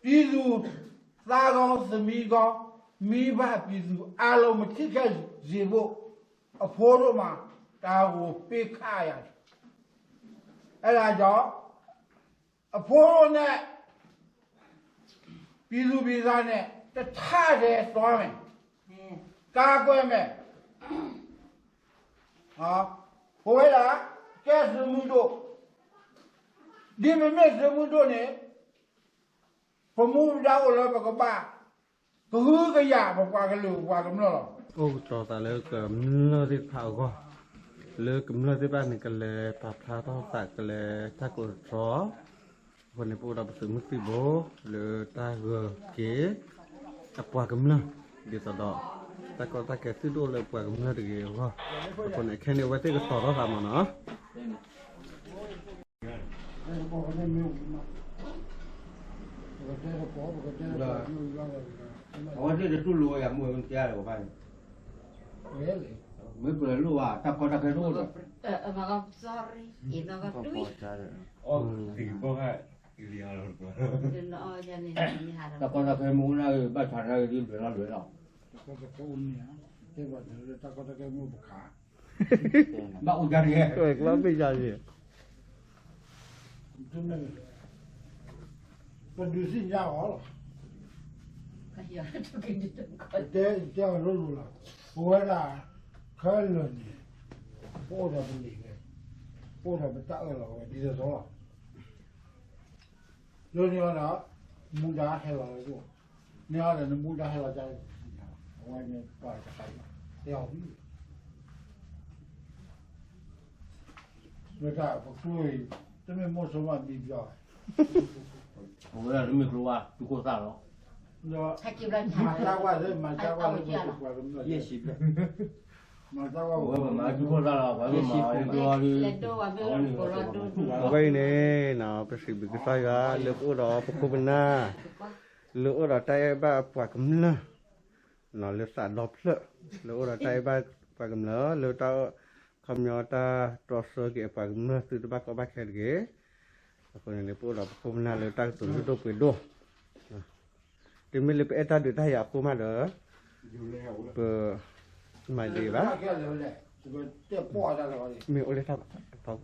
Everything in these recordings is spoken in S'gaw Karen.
ပြည်သူသားကောင်းသမီးကောင်း မိဘပြည်သူအားလုံး မထိခိုက်စေဖို့ အဖိတို့မှာ တာဝန်ပေးခါရတယ်။ အဲဒါကြောင့် အဖိတို့နဲ့ ပြည်သူပြည်သားနဲ့ တထပ်တည်းသွားမယ်။ ကာကွယ်မယ်။ ပဝဲဒၣ် ကဲသုးမုၢ်ဒိၣ်, ဒ်ပမ့ၢ်သုးမုၢ်ဒိၣ်န့ၣ် ပမူပဒါအိၣ်လၢပကဘၣ် ကဟုကယာ်ပပှၤကလုာ်ပပှၤကမျၢၢ်လီၤ. အိၣ်ကတီၤသးလၢကမျၢၢ်သ့ၣ်တဖၣ်အဂီၢ်, လၢကမျၢၢ်သ့ၣ်တဖၣ်န့ၣ် ကလဲၤပာ်ဖျါထီၣ်သး ကလဲၤတၢ်ကိးတြီ, အဃိန့ၣ် ပအိၣ်ဒီးပသုးမုၢ်သံၣ်ဘိ လၢတၢ်ဂၢၢ်က့ၤ အပှၤကမျၢၢ် ဒ်သိးဒီး တၢ်ကီတၢ်ခဲသုတအိၣ်လၢပှၤကမျၢၢ်တဂ့ၤအဂီၢ်, အဃိန့ၣ် ခဲန့ၣ် အဝဲသ့ၣ်ကတီၤထီၣ်သးမးနီၤ. အဝဲသ့ၣ်တတူၢ်လိာ်ဝဲယၤမ့ၢ်ဝဲမ့ၢ်တဲလၢၤဘၣ်န့ၣ်, မ့ၢ်ပှၤလိၣ်ဘၣ် တၢ်ကီတၢ်ခဲတအိၣ်ဒီး တၢ်ကီတၢ်ခဲမ့ၢ်အိၣ်နၤဂ့ၤ ဘၣ်ဆၣ်နၤဂ့ၤဒ်ဘျုးလီၤဘျုးလီၤ, တၢ်ကီတၢ်ခဲမ့ၢ်အိၣ်နၤဂ့ၤ ဘၣ်ဆၣ်နၤဂ့ၤဒ်ဘျုးလီၤဘျုးလီၤ, ဘၣ်အိၣ်ဒ်န့ၣ် ပဒုးသ့ၣ်ညါအီၤလီၤ. တဲအီၤလိၤလိၤလီၤ. ပဝဲဒၣ်ခဲလၢာ်န့ၣ် ပအိၣ်ဒီးပလံာ်ဝဲ, ပအိၣ်ဒီးပတၢ်အၢၣ်လီၤဝဲ ဒ်သိးသိးလီၤ. လၢန့ၣ်ဒီး မူဒါဟဲလီၤလၢပအိၣ်, န့ၣ်ဒီးနမူဒါဟဲလီၤဒ်လဲၣ်, အဝဲန့ၣ်ပှၤတခါအံၤ တဲအီၤဝံၤ ဝဲဒၣ်ပကျိအံၤ တမ့ၢ်မိၢ်ဆိမးမံပယီၤ, အဝဲဒၣ်တမ့ၢ်ကျိဝါ သုးခိၣ်သၣ်လီၤ. ဒီးမၤတၢ်ဝဲလၢ မၤတၢ်ဝဲလၢပှၤကမျၢၢ်, မၤတၢ်ဝဲ ပမၤသုးခိၣ်သၣ်လီၤ ပှၤမၤအီၤလၢကျိဝါဒီး အဝဲန့ၣ် အဝဲအံၤန့ၣ် ပစံးဘျုးကစၢ်ယွၤ လၢပအိၣ်ဒီးပခိၣ်ပနၢ် လၢအိၣ်ဒီးတၢ်အဲၣ်ဘၣ်ပှၤကမျၢၢ် လၢသးဒီဖျၢၣ် လၢအိၣ်ဒီးတၢ်အဲၣ်ဘၣ်ပှၤကမျၢၢ် လၢတၢ်ခီပညီတၢ်တြီဆၢက့ၤအပှၤကမျၢၢ်သုတဘၣ်ကီဘၣ်ခဲတဂ့ၤ. အဃိန့ၣ် ပအိၣ်ဒီးပခိၣ်ပနၢ်လၢတၢ်ကတိၤလုၢ်ဒိၣ်ပှ့ၤဒိၣ် တမ့ၢ်လၢပအဲၣ်တၢ်ဒုးတၢ်ယၤအဃိမးဒီး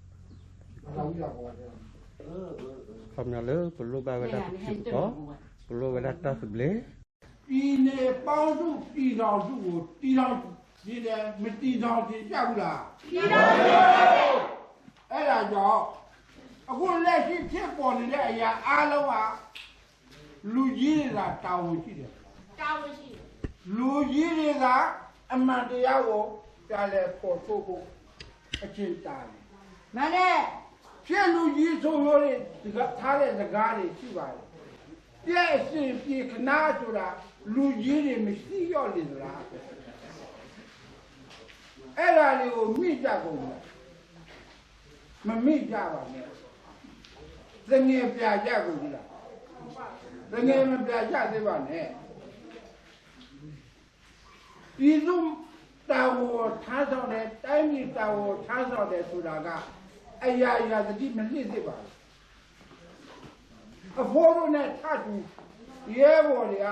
ပမၤဒံးဘၣ်, မ့ၢ်အိၣ်လၢတၢ် ခီပညီလၢပလိၣ်ဘၣ်ဝဲဒၣ်ပထံပကီၢ်, ပလိၣ်ဝဲဒၣ်တၢ်သဘျ့, ပြည်နယ်ပေါင်းစု ပြည်ထောင်စုကို တည်ထောင်ခြင်းနဲ့ မတည်ထောင်ခြင်း ရှိဘူးလား။ အဲဒါကြောင့် အခုလက်ရှိ ဖြစ်ပေါ်နေတဲ့အရာ အားလုံးဟာ လူကြီးတွေသာ တာဝန်ရှိတယ်။ လူကြီးတွေသာ အမှန်တရားကို ပြန်လည်ဖော်ထုတ်ဖို့ အချိန်တန်တယ်။ မှန်တယ်။ ရှေ့လူကြီးဆိုရိုးတွေ ထားတဲ့စကားတွေ ရှိပါတယ်။ ပျက်အစင်ပြေကနားဆိုတာ လူကြီးတွေ မရှိတော့လေသလား။ အဲ့ဒါတွေကို မေ့ကြကုန်မယ်။ မမေ့ကြပါနဲ့။ သငယ်ပြာကြကုန်ပြီလား။ သငယ်မပြာကြသေးပါနဲ့။ ပြည်သူ့တာဝန်ထမ်းဆောင်တယ်၊ တိုင်းပြည်တာဝန်ထမ်းဆောင်တယ်ဆိုတာက အရာရာသတိမလစ်သင့်ပါဘူး။ အဖိတို့နဲ့ထပ်တူ ရဲဘော်တွေက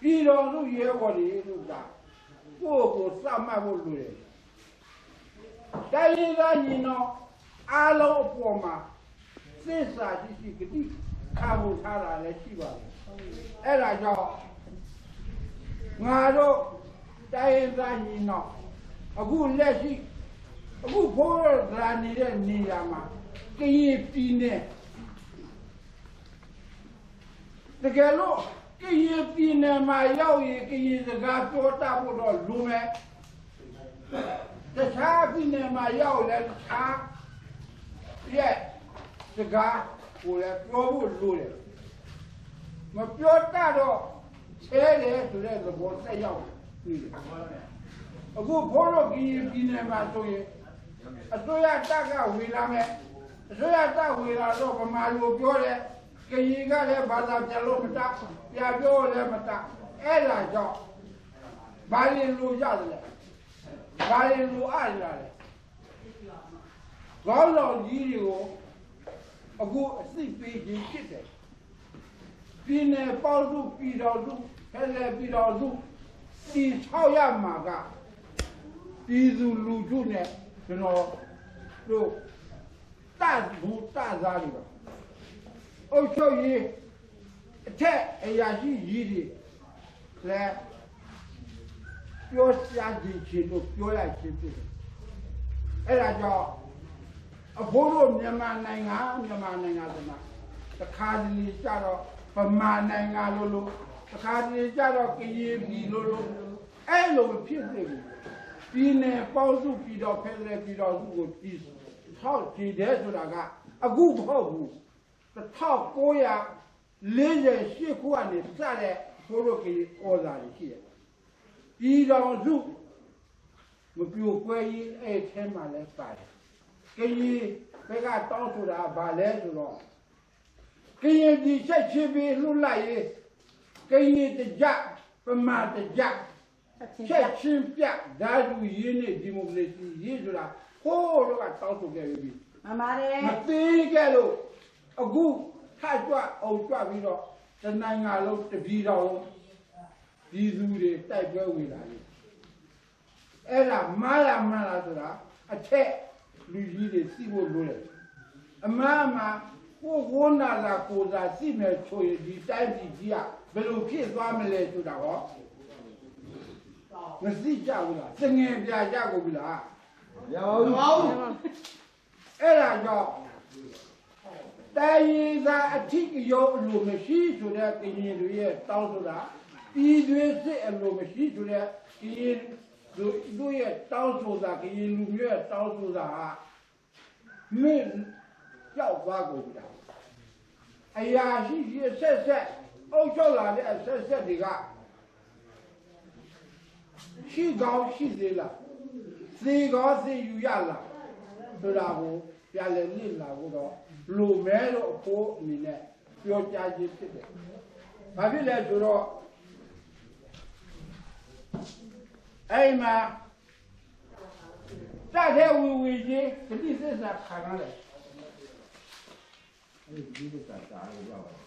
ပြည်ထောင်စုရဲဘော်တွေလို့သာ ကိုယ့်ကိုယ်သတ်မှတ်ဖို့လိုတယ်။ တိုင်းရင်းသားညီနောင်အားလုံးအပေါ်မှာ သစ္စာရှိရှိ ကတိခံဖို့ထားတာလည်းရှိပါတယ်။ အဲ့ဒါကြောင့် ငါတို့တိုင်းရင်းသားညီနောင် အခုလက်ရှိ အခုဖိတို့လာနေတဲ့နေရာမှာ ကရင်ပြည်နယ် တကယ်လို့ ကရင်ပြည်နယ်မှာရောက်ရင် ကရင်စကားပြောတတ်ဖို့တော့လိုမယ်။ တခြားပြည်နယ်မှာရောက်လည်း တခြားရဲ့စကားကိုလည်းပြောဖို့လိုတယ်။ မပြောတတ်တော့ ဆဲတယ်ဆိုတဲ့သဘောသက်ရောက်နေတယ်။ အခုဖိတို့ကရင်ပြည်နယ်မှာဆိုရင် အစိုးရတပ်ကဝင်လာမယ်။ အစိုးရတပ်ဝင်လာတော့ ဗမာလိုပြောတယ်။ ကရင်ကလည်း ဘာသာပြန်လို့မတတ်၊ ပြန်ပြောလည်းမတတ်။ အဲ့ဒါကြောင့် ဘာတွေလိုကြသလဲ။ ဘာတွေလိုအပ်နေတာလဲ။ ခေါင်းဆောင်ကြီးတွေကို အခုအသိပေးခြင်းဖြစ်တယ်။ ပြည်နယ်ပေါင်းစု ပြည်ထောင်စု ဖယ်လဲပြည်ထောင်စု တည်ဆောက်ရမှာက ပြည်သူလူထုနဲ့ ကျွန်တော်တို့ တတ်ဘူးတတ်သားတွေပါ။ အုပ်ချုပ်ရေး အထက်အရာရှိကြီးတွေလည်း ပြောကြားချင်လို့ ပြောရခြင်းဖြစ်တယ်။ အဲဒါကြောင့် အဖိုးတို့ မြန်မာနိုင်ငံ မြန်မာနိုင်ငံသနား တခါတလေကျတော့ ဗမာနိုင်ငံလိုလို တခါတလေကျတော့ ကရင်ပြည်လိုလို အဲလိုမဖြစ်စေဘူး။ ပြည်နယ်ပေါင်းစု ပြည်ထောင်ဖယ်လဲပြည်ထောင်စုကို တည်ဆောက်စေတယ်ဆိုတာက အခုမဟုတ်ဘူး။ တစ်ထောင့်ကိုးရာလေးဆယ်ရှစ်ခုကနေစတဲ့ အဖိုးတို့ကရင် အော်သံတွေရှိတယ်။ ပြည်ထောင်စု မပြိုကွဲရေး အဲ့ထဲမှာလည်းပါတယ်။ ကရင်ဘက်ကတောင်းဆိုတာ ဘာလဲဆိုတော့ ကရင်ပြည် ချက်ချင်းပေးလွှတ်လိုက်ရေး၊ ကရင်တစ်ကျပ် ဗမာတစ်ကျပ် ချက်ချင်းပြ တန်းတူရေးနဲ့ ဒီမိုကရေစီရေးဆိုတာ ဟိုးတုန်းက တောင်းဆိုခဲ့ပြီးပြီ။ မှန်ပါတယ်။ မသေးခဲ့လို့ အခု ထကြွ အုံကြွပြီးတော့ တစ်နိုင်ငံလုံး တစ်ပြည်ထောင်လုံး ပြည်သူတွေ တိုက်ပွဲဝင်လာတယ်။ အဲ့ဒါ မှားလား မှန်လားဆိုတာ အထက်လူကြီးတွေ သိဖို့လိုတယ်။ အမှန်မှန် ကိုယ့်ကိုယ်နာတာ ကိုယ်သာသိမယ်ဆိုရင် ဒီတိုင်းပြည်ကြီးက ဘယ်လိုဖြစ်သွားမလဲဆိုတာရော မသိကြဘူးလား။ သငယ်ပြကြကုန်ပြီလား။ မပြောဘူး။ အဲ့ဒါကြောင့် တိုင်းရင်းသားအဓိကရုဏ်း အလိုမရှိဆိုတဲ့ ကရင်တွေရဲ့ တောင်းဆိုတာ၊ ပြည်တွင်းစစ် အလိုမရှိဆိုတဲ့ ကရင်တို့ရဲ့ တောင်းဆိုတာ၊ ကရင်လူမျိုးရဲ့ တောင်းဆိုတာဟာ မင်း ပျောက်သွားကုန်ပြီလား။ အရာရှိကြီးအဆက်ဆက်၊ အုပ်ချုပ်လာတဲ့ အဆက်ဆက်တွေက ရှိကောင်းရှိသေးလား။ သေကောင်းသေယူရလားဆိုတာကို ပြန်လည်လေ့လာဖို့တော့ လိုမယ်လို့ အဖိုးအနေနဲ့ ပြောကြားခြင်းဖြစ်တယ်။ ဘာဖြစ်လဲဆိုတော့ အဲ့ဒီမှာ တထဲဝင်ဝင်ချင်း သတိသစ္စာခံရတယ်။ အဲ့ဒီသတိသစ္စာခံရလို့ရပါတယ်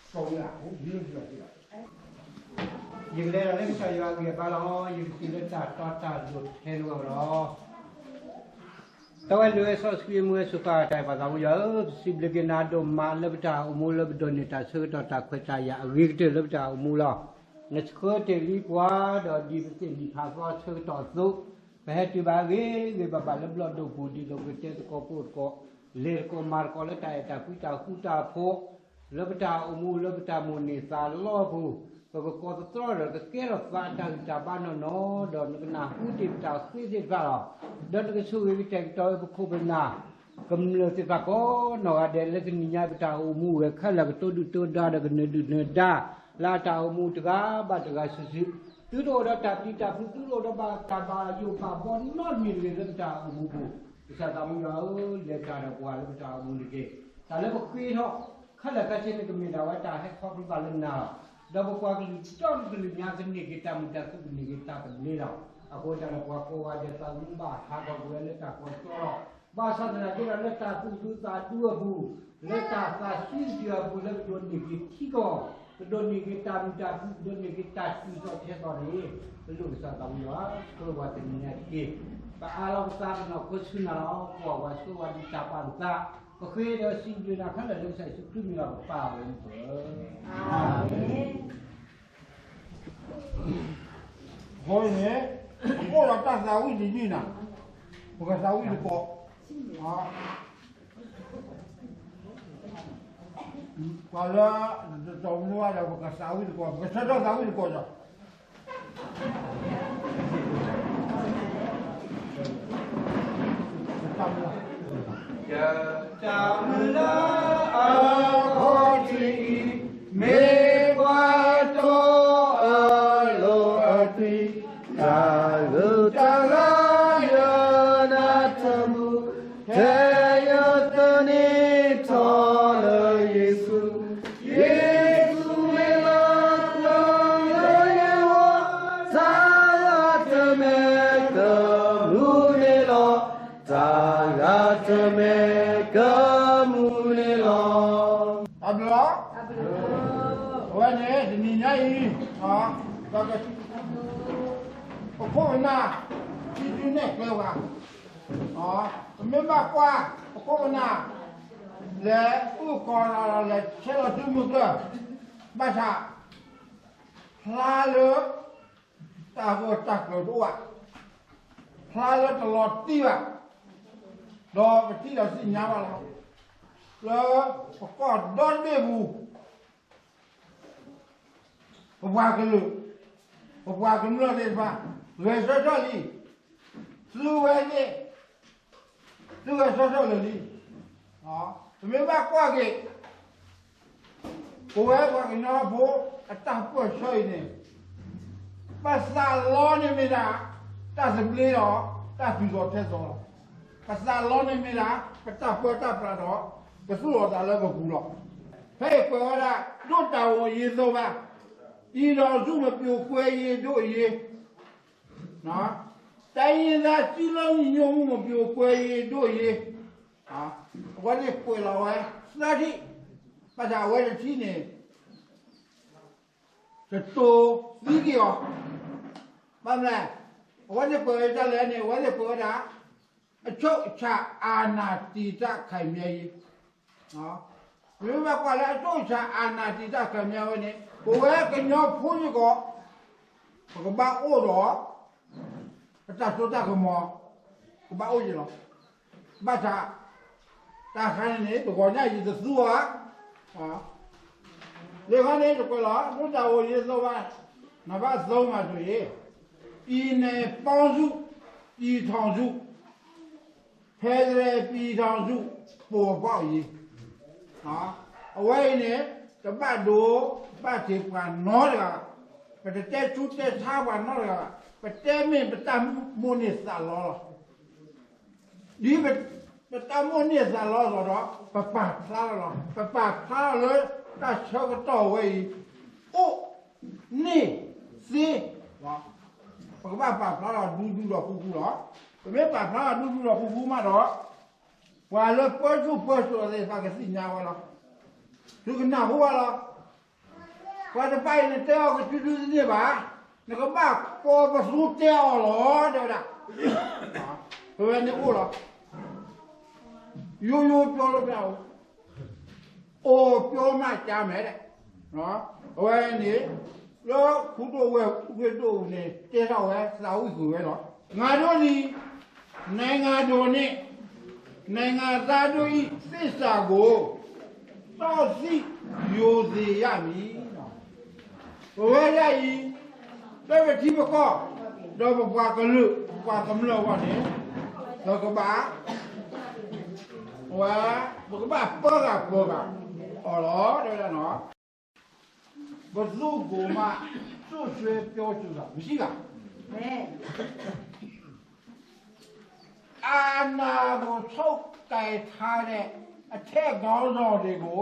။ ဆုံးရဘူး ဒီလိုပြောကြည့်ပါ ယကလဲၤဒီးလၢကစၢ်ယွၤအဂံၢ်အဘါလီၤ. ယကစံးလၢတၢ်တီတၢ်လိၤထဲန့ၣ်လီၤ. တၢ်ဝဲလၢစီဆှံမူဝဲစိၤဃာ်တၢ် ပၢ်သးမူယွၤဧၢ, ပစံးဘျုးက့ၤနၤဒိၣ်မးလၢပတၢ်အိၣ်မူ လၢပဒိးန့ၢ်တၢ်ဆၢကတီၢ်တၢ်ခွဲးတၢ်ယာ်အဂ့ၤကတၢၢ်လၢပတၢ်အိၣ်မူလီၤ. နဆှၢတ့ၢ်လံပှၤဒီးဒ်ပသ့ၣ်နီၣ်ဖးသီဆၢကတီၢ်အသိး, ပဟဲတုၤဘၣ်ဂ့ၤဂ့ၤဘၣ်ဘၣ်လၢဘျီၣ်ဒိၣ်ပူၤ ဒ်သိးကတဲသကိးပိာ်သကိး လဲၤသကိးမၤသကိးလၢတၢ်အဲၣ်တၢ်ကွံတၢ်ဃူတၢ်ဖိး လၢပတၢ်အိၣ်မူလၢပတၢ်မိၣ်န့ၢ်သးလီအပူၤ, ပကကိးသတြီဒီးကကဲထီၣ်သးအတၢ်ဂံၢ်တၢ်ဘါနီၢ်နီၢ်, ဒီးနကနၢ်ဟူတ့ၢ်ပတၢ်ဃ့သ့ၣ်တဖၣ်လီၤ. ဒီးနကဆိၣ်ဂ့ၤကတဲာ်ကတီၤဝဲပခိၣ်ပနၢ် ကမျၢၢ်သ့ၣ်တဖၣ်ကိးနီၢ်ဂၤဒဲး လၢတနံၤညါပတၢ်အိၣ်မူဝဲခဲလၢာ် ကတိၤဒုၣ်တိၤဒါဒီးကနၢၤဒုၣ်နၢၤဒါ လၢအတၢ်အိၣ်မူတဂၤဘၣ်တဂၤစုာ်စုာ်, သုတအိၣ်ဒီးတၢ်ပျံၤတၢ်ဖုး သုတအိၣ်ဒီးဘၣ်တၢ်ဘၣ်ယိၣ်ဘၣ်ဘီနီတမံၤတဂ့ၤလၢပတၢ်အိၣ်မူပူၤ, ကစၢ်သးမူယွၤဧၢ, လဲၤတၢ်ဒီးပှၤလၢပတၢ်အိၣ်မူတက့ၢ်. တၢ်လၢပဃ့ထီၣ် ခဲလၢာ်ခဲဆ့န့ၣ် ကမ့ၢ်ဒၣ်ဝဲတၢ်ဟဲခီဖျိဘၣ်လၢနၤလီၤ. ဒီးပကွၢ်ကလုၢ်ဒီကလုာ်ညါ ကန့ၢ်က့ၤတၢ်မုာ်တၢ်ခုၣ် ကန့ၢ်က့ၤတၢ်သဘျ့လီၤ. အဃိတၢ်ဒီးပှၤကိးဂၤဒဲး သးသမူဘၣ်ဟးထီၣ်ကွံာ်ဝဲလၢတၢ်ကီတၢ်ခဲလီၤ. ဘၣ်ဆၣ်သနာ်က့ဒီး လၢတၢ်သူၣ်ဒူသးဒူအပူၤ, လၢတၢ်သးဆံးတယုၢ်အပူၤ လၢပဒိးန့ၢ်က့ၤထံကီၢ်, ပဒိးန့ၢ်က့ၤတၢ်မုာ်တၢ်ခုၣ် ပဒိးန့ၢ်က့ၤတၢ်စံၣ်စိၤတဲစိၤန့ၣ်, ပလိၣ်ကစၢ်သးမူယွၤ ဆှၢပှၤတနံၤညါတက့ၢ်. ပအၢလီၤပသးပနီၢ်ခိဆူနၤလီၤ. ကွၢ်ဝဲဆိဝဲဒ်တၢ်ပာ်နသး, ပဃ့ဒီးစံးဘျုးနၤခဲလၢာ်လၢကစၢ်ယ့ၣ်ၡူးခရံာ်မံၤလီၤ ပပၢ်ဝဲမုၢ်ပၢ်. အၤမ့ၣ်. အဃိန့ၣ် ပအိၣ်ဒီးတၢ်သးဝံၣ်တယုၢ်နၤ, ပကသးဝံၣ်တကိး, ပှၤလၢ တတီၤမနုၤဘၣ်ဒီး ပကသးဝံၣ်တကိး, ပကဆၢထၢၣ်သးဝံၣ်တကိးဒီး တၢ်မုၢ်လၢ်အခီၣ်ထံးအံၤ, မ့ၢ်ပှၤတီအလိၤအသွံၣ်, တၢ်ဂုၤတၢ်ဂၤယနၢ်တမုာ်, ထဲယသန့ၤထီၣ်လၢယ့ၣ်ၡူး, ယ့ၣ်ၡူးမ့ၢ်လၢကျၢၤလၢယဂီၢ်, တၢ်ဂၤတမံၤကမူန့ၣ်လီၤ. တၢ်ဂၤတမံၤ န့ၣ် တနံၤညါအံၤ, ပခိၣ်ပနၢ် ထံဒုနဲၣ်ကျဲဝဲ, ပမ့ၢ်ဘၣ်ကွၢ် ပခိၣ်ပနၢ် လဲၤအုၣ်ကီၤလီၤ လဲၤဆဲးလီၤသုးမုၢ်ကျၢၢ်, ဘၣ်ဆၣ် ဖျါလၢ တၢ်ဂီၤတၢ်ကျၢၤတအိၣ်ဘၣ်, ဖျါလၢတလီၤတံၢ်ဘၣ်, ဒီးပထံၣ်ဒီးသ့ၣ်ညါဘၣ်လီၤ, လၢပကီၢ်ဒီတဘ့ၣ်ပူၤ ပပှၤကလုာ်, ပပှၤကမျၢၢ်သ့ၣ်တဖၣ် ဂဲၤဆၢထၢၣ်လံ, သုဝဲသ့ၣ်, သုဂဲၤဆၢထၢၣ်လၢာ်လံ, ပမ့ၢ်ဘၣ်ကွၢ်က့ၤ ပဝဲပှၤကညီဖိအတၢ်ပၢၢ်ဆၢအံၤန့ၣ်, ပသးလီန့ၣ်မ့ၢ်ဒၣ် တၢ်သဘျ့ဒီး တၢ်တုၤသိးထဲသိးလီၤ. ပသးလီန့ၣ်မ့ၢ်ဒၣ် ပတၢ်ပၢတၢ်ပြးဒီး ပသူၣ်လီၤသးလၢပပူၤလီၤ. ဖဲအံၤကွဲးဝဲဒၣ် ဒိၣ်တၢ်အိၣ်ယ့သိးဘၣ်, အံၤဒီးဆူမပျိၤကွဲယ့ဒိၣ်ယ့ တိုင်းရင်းသားစည်းလုံးညီညွတ်မှု မပျိၤကွဲယ့ဒိၣ်ယ့, အဝဲသ့ၣ်ကွဲးလီၤဝဲသၢထံၣ်, ဘၣ်ဆၣ်အဝဲတထံၣ်န့ၣ် တတိၤသံက့ၤအီၤ, ဘၣ်မနုၤလဲၣ်, အဝဲသ့ၣ်ကွဲးဝဲဒၣ်လဲၣ်န့ၣ် အဝဲသ့ၣ်ကွဲးဝဲဒၣ် အချုပ်အခြာအာဏာတည်တံ့ခိုင်မြဲရေး မ့ၢ်ဘၣ်ကွၢ်လၢ အချုပ်အခြာအာဏာတည်တံ့ခိုင်မြဲရေး ဝဲန့ၣ် ပဝဲကညီဖိစ့ၢ်ကီး ပကဘၣ်အိၣ်ဒီး ပတၢ်စိတၢ်ကမီၤ ကဘၣ်အိၣ်က့ၤလီၤ. ဘၣ်ဆၣ် တၢ်ခါန့ၣ်န့ၣ် တဂီၤညါယတသူဘၣ်, လၢခါန့ၣ်တကွဲးလီၤ ဒိၣ်တၢ်အိၣ်ယ့သိးဘၣ်, နံပါတ်သုံးမှာဆိုရင် ပြည်နယ်ပေါင်းစု ပြည်ထောင်စု ဖယ်ဒရယ်ပြည်ထောင်စု ပေါ်ပေါက်ရေး အဝဲအံၤန့ၣ် တဘၣ်ဒိ ဘၣ်တ့ၢ်ပှၤနီတဂၤဘၣ်, ပတတဲဆူတဲဆါပှၤနီတဂၤဘၣ်, ပတဲမ့ၢ်ပတၢ်မိၣ်န့ၢ်သးလီလီၤ. ဒ်ပတၢ်မိၣ်န့ၢ်သးလီလီၤဒီး ပပာ်ဖျါလီၤလီၤ. ပပာ်ဖျါလီၤလၢတၢ်ဆၢကတီၢ်ဝဲအံၤ အိၣ်န့ၢ်သ့ ပကဘၣ်ပာ်ဖျါလီၤဒူဒူဒီးဃူဃူလီၤ. ပမ့ၢ်ပာ်ဖျါလီၤဒူဒူဒီးဃူဃူမးဒီး ပှၤလၢပၢဆူၣ်ပၢစိးသ့ၣ်တဖၣ်ကသ့ၣ်ညါဝဲလီၤ. သုကနၢ်ဟူဘၣ်လီၤ. ပှၤတဖၣ်အံၤနတဲအီၤကစုဒုတန့ၢ်ဘၣ်, နကဘၣ်ကိးပသူတဲအီၤလီၤ တဲဝဲဒၣ်. ပဝဲန့ၣ်အိၣ်လီၤ. ရိုးရိုးပြောလို့မရဘူး, အိၣ်ပြောမှကြားမယ်တဲ့. အဝဲန့ၣ် လၢခူဒိၣ်ဝဲၢ် ခူဒိၣ်အူန့ၣ် တဲထီၣ်ဝဲ သးဝံၣ်ကွံာ်ဝဲလီၤ. ငါတို့သည် နိုင်ငံတော်နှင့် နိုင်ငံသားတို့၏ သစ္စာကို စောင့်သိရိုသေရမည်. ပဝဲဒၣ်အံၤ လၢပထံပကီၢ် ဒီးပပှၤကလုာ် ပပှၤကမျၢၢ်အဂီၢ်န့ၣ် ပကဘၣ် ဝဲ ပကဘၣ်ပၢဂၤပၢဂၤအီၤလီၤ တဲဝဲဒၣ်နီၤ. ဘယ်သူ့ကိုမှ စွပ်စွဲပြောဆိုတာ မရှိပါဘူး. အာဏာကို ချုပ်ကိုင်ထားတဲ့ အထက်ခေါင်းဆောင်တွေကို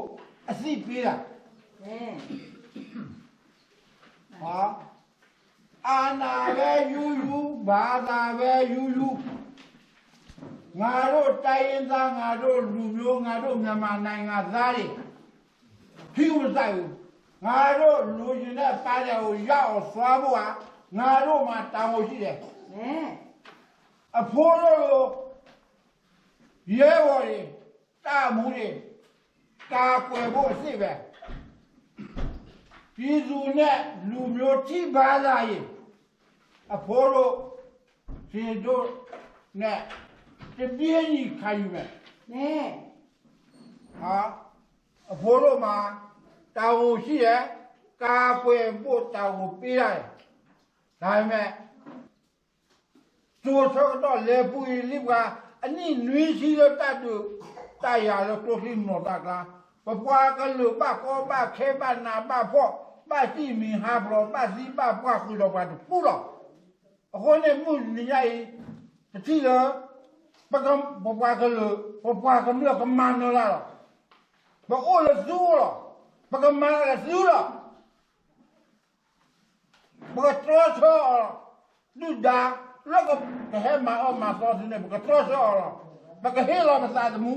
အသိပေးတာ. အာဏာပဲယူယူ, ဘာသာပဲယူယူ, ငါတို့တိုင်းရင်းသား, ငါတို့လူမျိုး, ငါတို့မြန်မာနိုင်ငံသားတွေ ဖီမဆိုင်ဘူး. ငါတို့လူချင်တဲ့ပန်းတိုင်ကို ရောက်အောင်သွားဖို့က ငါတို့မှာတာဝန်ရှိတယ်. အဖိတို့လို ရဲဘော်တွေ, တပ်မှူးတွေ, ကာကွယ်ဖို့အသင့်ပဲ. ပြည်သူနဲ့လူမျိုးထိပါးလာရင် အဖိတို့, သင်တို့နဲ့ တပြေးညီခံယူမယ်. အဖိတို့မှာ တာဝန်ရှိတယ်, ကာကွယ်ဖို့တာဝန်ပေးရတယ်. ဒါပေမဲ့ စိၤဆၢကတီၢ်လဲၤပူၤအံၤလံပှၤ အနံၣ်နွံဆံလၢတၢ်ဒုးတၢ်ယၤလၢကျိချံမျိာ်သၣ်ကျါ, ပပှၤကလုာ်ဘၣ်ကီဘၣ်ခဲဘၣ်နးဘၣ်ဖှီၣ် ဘၣ်စံၣ်မံၤဟးဖျိး ဘၣ်သံဘၣ်ပှၢ်ဃုာ်ဒီးပှၤတဖုလီၤ. အဃိန့ၣ် မုၢ်တနံၤညါအံၤ ပထံၣ်လၢ ပပှၤကလုာ် ပပှၤကမျၢၢ်ကမၤနၢၤလၢ်လီၤ. ပအိၣ်လၢသုအိၣ်လီၤ. ပကမၤလၢသုလီၤ. ပကတြီဆၢအီၤလီၤ. ဒုၣ်ဒါ လၢကဟဲမၤအီၣ်မၤသီသုန့ၣ် ပကတြီဆၢအီၤလီၤ. ပကဟ့ၣ်လီၤပသးသမူ.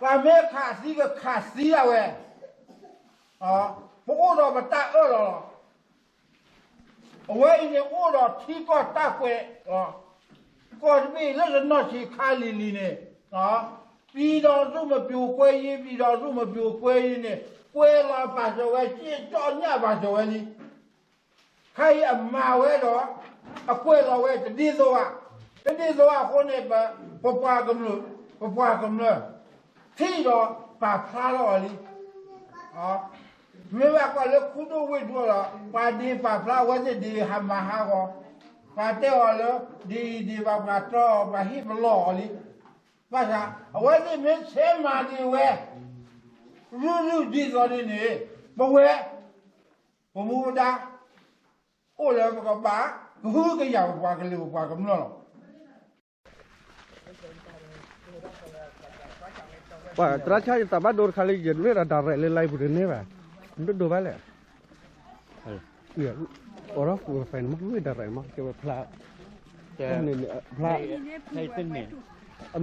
ပှၤမ့ၢ်ခးသံကခးသံဒၣ်ဝဲ. ပအိၣ်ဒီးပတၢ်အၢၣ်လီၤလီၤ. အဝဲအံၤန့ၣ်အိၣ်ဒီးထံကီၢ်တၢ်ကွဲး, ကီၢ်တဘ့ၣ်လၢတနီၢ်ဆံးခါလံၤလံၤန့ၣ်, ပြည်ထောင်စုမပြိုကွဲရေး, ပြည်ထောင်စုမပြိုကွဲရေးန့ၣ် ကွဲးလီၤပာ်စၢၤဝဲ ကၠ့ၣ်ကၠီၣ်ညၣ်ပာ်စၢၤဝဲလံ. ခဲအံၤအမၤဝဲဒီး အကွဲးလီၤဝဲတဒ်သိးဘၣ်, တဒ်သိးဘၣ်အဃိန့ၣ် ပပှၤကမျၢၢ်, ပပှၤကမျၢၢ် ထံၣ်ဒီးပာ်ဖျါထီၣ်အီၤလံ. မ့ၢ်ဘၣ်ကွၢ်လၢခူဒိၣ်ဝ့ၢ်ဒိၣ်ဒီး ပှၤဒ့ပာ်ဖျါအဝဲသ့ၣ်ဒ့ဟးမၤဟးဂီၤ, ပှၤတဲအီၤလၢ ဒ့အံၤဒ့ဘၣ်ပှၤတီအီၤ ပှၤဟ့ၣ်ပလီၢ်အီၤလံ. ဘၣ်ဆၣ် အဝဲသ့ၣ်မ့ၢ်ဆဲးမၤဒံးဝဲ ရုၢ်ရုၢ်ဒ်သိးန့ၣ်န့ၣ် ပဝဲ ပမူပဒါ အိၣ်လၢပကဘၣ် ကဟုကယာ်ပပှၤကလုာ်ပပှၤကမျၢၢ်လီၤ. ပှၤသရၣ်ဆါယသးဘၣ်ဒိတခါလၢ ယနွံဒီး direct လၢ live ပူၤတန့ၢ်ဘၣ်, နတဒိးဘၣ်လဲၣ်. အိၣ်ဒီး wifi န့ၣ်မ့ၢ် wifi direct မ့ၢ် ကဲဝဲဖျါ, ဖျါ, အနီၢ်နီၢ်န့ၣ် နဒိတၢ်ဂီၤအံၤ န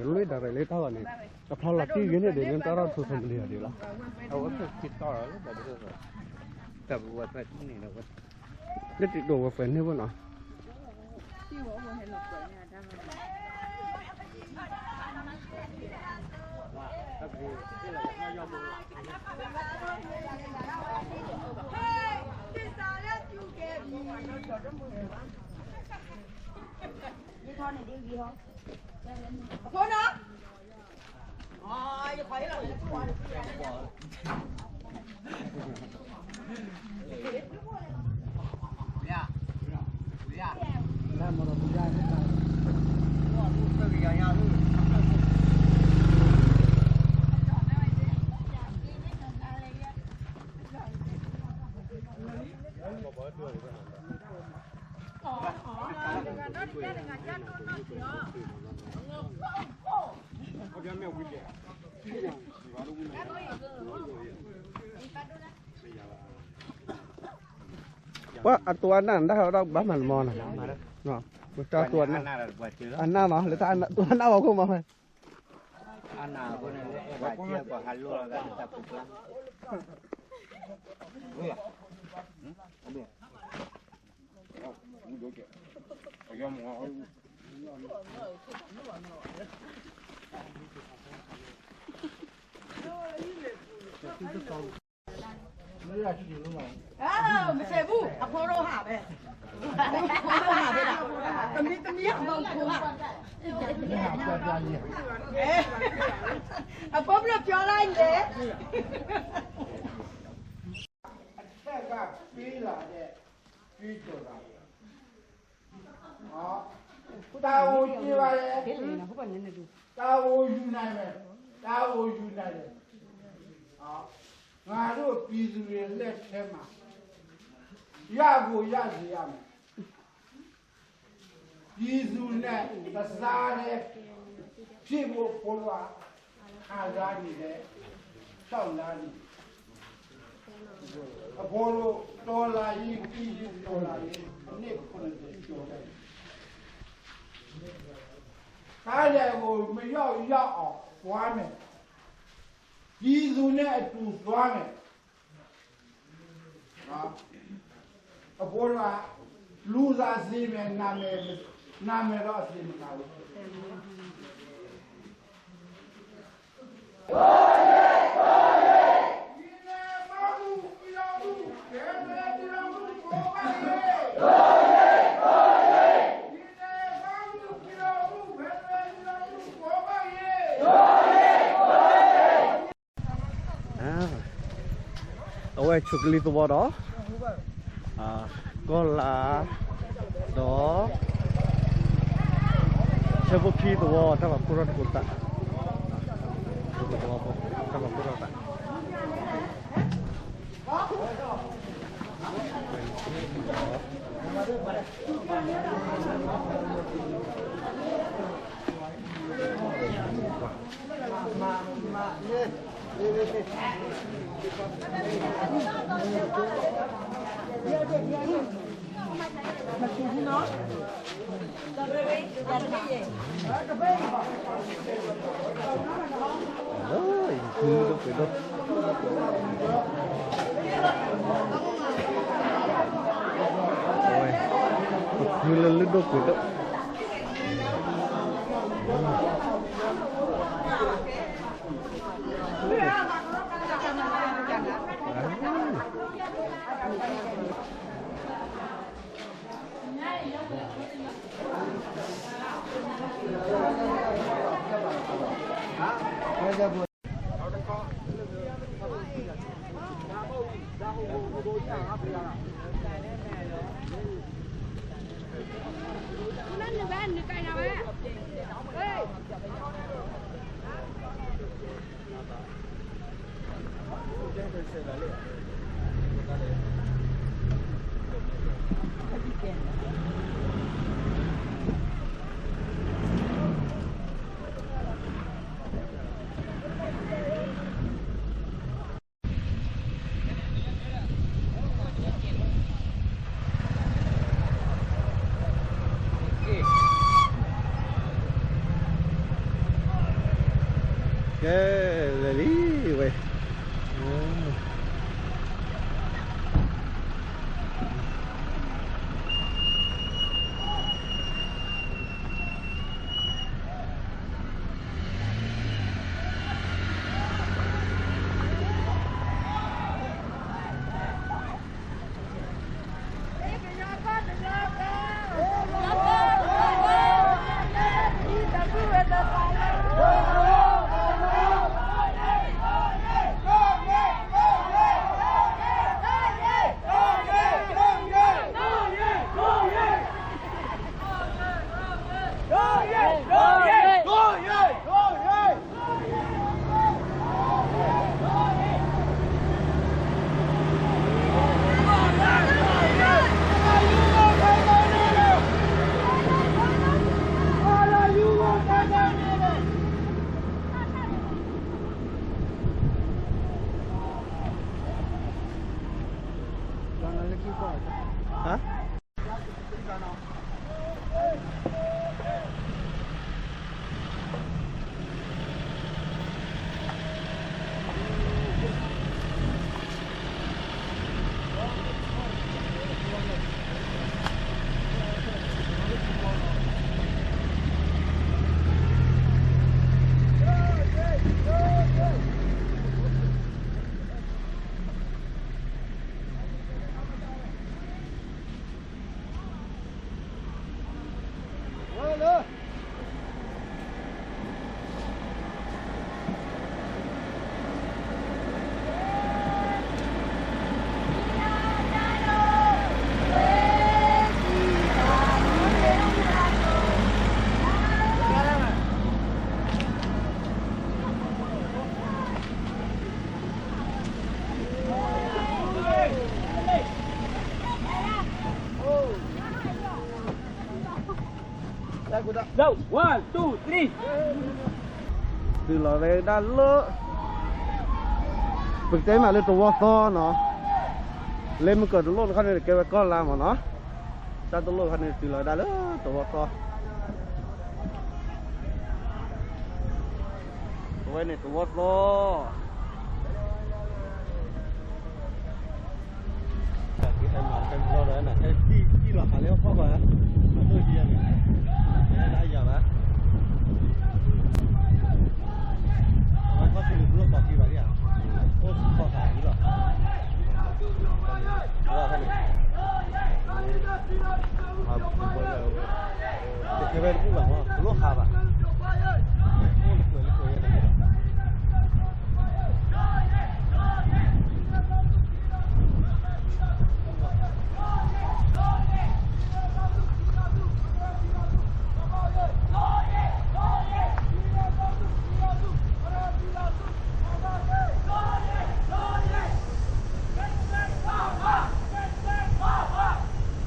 wifi direct လၢတၢ်ဂီၤန့ၣ် အဖျါလီၤတံၢ်ဂ့ၤန့ၣ်ဒီး နတၢ်ထီၣ် social media ဒံးလီၤ. လၢတံၤဒိၣ် wifi န့ၣ်ဘၣ်နီၤ. ပှၤအတိၢ်အနၢ်နတၢ်ဟဲဒီးဘၣ်မၤနမီၢ်နီၤ, ပတၢ်တိၢ်အနၢ်, အနၢ်နီၤ လၢတၢ်တိၢ်အနၢ်ဘၣ်ခိၣ်မီၢ်ဖဲ မ့ၢ်ဆဲးဘူး အဖိရိဟးဖဲဒၣ်, တမံၤတမံၤအမၤဖိဟး, အဖိဘျိၣ်ပျီလၢအံၤလဲၣ်, အထက်ကပေးလာတဲ့ ကြွေးကြော်သံ တၢ်အိၣ်က့ၤဘၣ်လဲၣ်, တၢ်အိၣ်ယူၤနၤလဲၣ်, တၢ်အိၣ်ယူၤနၤလဲၣ်, ငါတို့ပြည်သူတွေလက်ထဲမှာ ရကိုရစေရမယ်. ပြည်သူနဲ့တသားတည်းဖြစ်ဖို့ အဖိတို့က ခံစားနေတယ်, လျှောက်လှမ်းနေတယ်. အဖိတို့ တော်လှန်ရေး ပြည်သူ့တော်လှန်ရေး နှစ်ခုနှစ်ဆယ်ကျော်ခဲ့ပြီ. ခါလယ်ကို မရောက်ရောက်အောင် သွားမယ်. ပြည်သူနဲ့အတူသွားမယ်. အဖိတို့က လူသာသေမယ် နာမည်, နာမည်တော့အသေမခံဘူး. အဝဲဆိးကလံသဝီဒီး ကီၢ်လါ ဒီး ဆၢဖိခံသဝီ တၢ်ပာ်ဖှိၣ်ထီၣ်သကိးသး, တၢ်ပာ်ဖှိၣ်ထီၣ်သး. မ့ၢ် လၢ ယဖုလၢဒိၣ်ပှ့ၤဒိၣ်, ယဖုလၢလုၢ်ဒိၣ်ပှ့ၤဒိၣ်. Kê, lelí wê. Hả? One, two, three. တုၤလီၤဝဲဒၣ်လၢ ပကတဲမးလၢတဝီသီနီၤ, လၢမုၢ်ကၢၤတလိၣ်တခီန့ၣ် ကဲဝဲကီၢ်လါမးနီၤ, တၢ်တလိၣ်တခီန့ၣ် တုၤလီၤဝဲဒၣ်လၢတဝီသီ, အဝဲန့ၣ်တဝီသီ.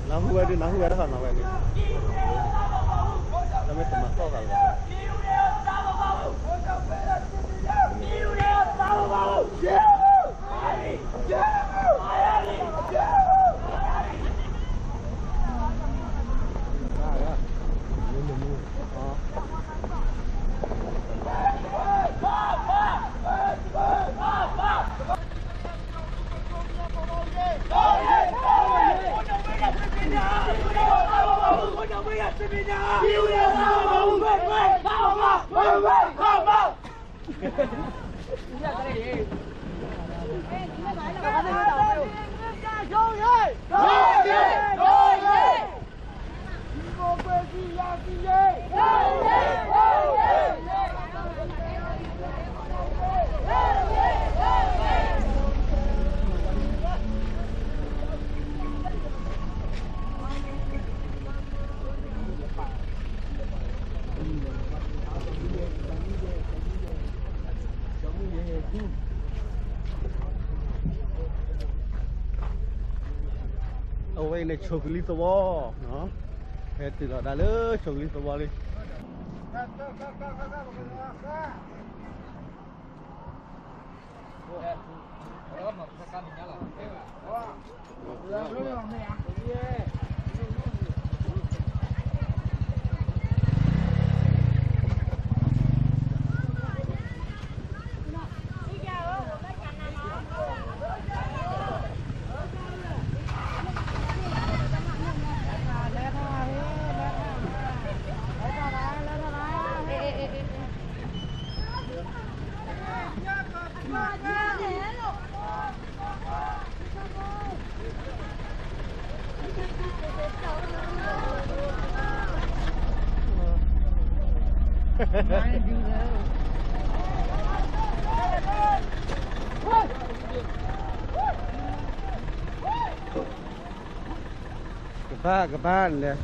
နၢ်ဟူဝဲဒုး နၢ်ဟူဝဲတခီနီၤဝဲန့ၣ်, တမ့ၢ်တမၤသီၣ်သးလီၤ. အဝဲအံၤန့ၣ် ဆိကလံသဝီ, ဟဲတုၤလီၤဒၣ်လၢဆိကလံသဝီလံ. ကဘၣ်ကဘၣ်လဲၣ်.